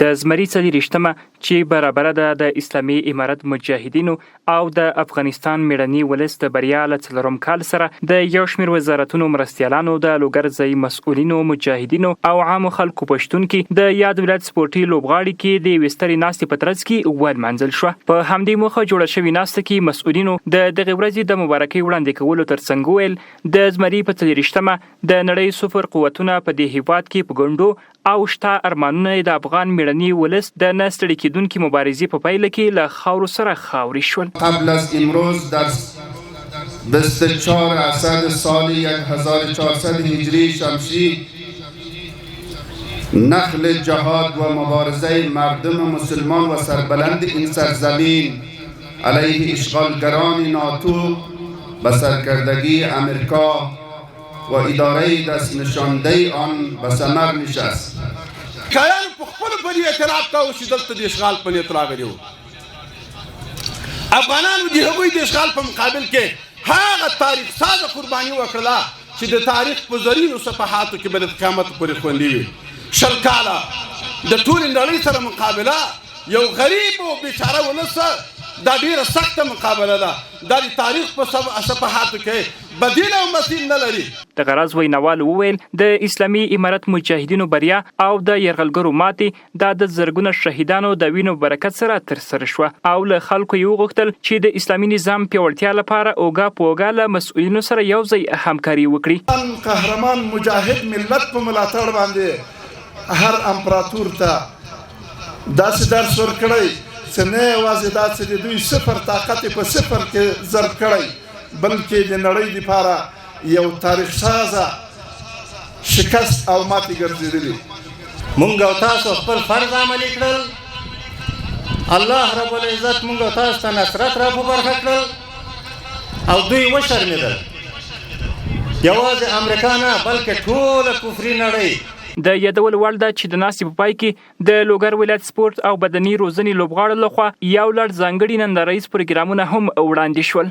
د زمري څلېرویشتمه چې برابره ده د اسلامي امارت مجاهدینو او د افغانستان مېړني ولس د بریا له څلورم کال سره د یو شمېر وزارتونو مرستیالانو، د لوګر ځايي مسؤلینو، مجاهدینو او عامو خلکو په شتون کې د یاد ولایت سپورټي لوبغاړي کې د یوې سترې ناستې په ترڅ کې ولمانځل شوه. په همدې موخه جوړه شوې ناسته کې مسؤلینو د دغې ورځې د مبارکۍ وړاندې کولو ترڅنګ وویل، د زمري په څلېرویشتمه د نړۍ صفر قوتونه په دې هېواد کې په ګونډو او شته ارمانونه یې د افغان مېړني ولس د نه ستړي کېدونکې مبارزې په پایله کې له خاورو سره خاورې شول. قبل از امروز در 24 اسد سال 1400 هجری شمسی نخل جهاد و مبارزه مردم مسلمان و سربلند این سرزمین علیه اشغالگران ناتو به سرکردگی امریکا و اداره دست نشانده آن به ثمر نشست. امریکایانو په خپله په دې اعتراف کاوه چې دلته د اشغال په نیت راغلي وو. افغانانو د هغوی د اشغال په مقابل کې هغه تاریخ سازه قرباني وکړله چې د تاریخ په زرینو صفحاتو کې به د قیامت پورې خوندي وي. 20 کاله د ټولې نړۍ سره مقابله یو غریب او بیچاره ولس دا ډیره سخته مقابله ده، دا د تاریخ په صفحاتو کې بدیل او مثیل نه لري. دغه راز ویناوالو وویل، د اسلامي امارت مجاهدینو بریا او د یرغلګرو ماتې دا د زرګونه شهیدانو د وینو په برکت سره ترسره شوه او له خلکو یې وغوښتل چې د اسلامي نظام پیاوړتیا لپاره اوږه په اوږه له مسؤلینو سره یو ځای همکاري وکړي. قهرمان مجاهد ملت په ملاتړ باندې هر امپراتور ته داسې درس ورکړی چې نه یوازې دا چې د دوی صفر طاقت یې په صفر کې ضرب کړی بلکې د نړۍ لپاره یو تاریخ سازه شکست او ماتې ګرځېدلي. مونږ او تاسو خپل فرض عملي کړل، الله رب العزت مونږ او تاسو ته نصرت را په برخه کړل او دوی وشرمېدل. یوازې امریکا نه بلکې ټوله کفري نړۍ. د یادولو وړ ده چې د ناستې په پای کې د لوګر ولایت سپورت او بدني روزنې لوبغاړو لخوا یو لړ ځانګړي ننداره ییز پروګرامونه هم وړاندې شول.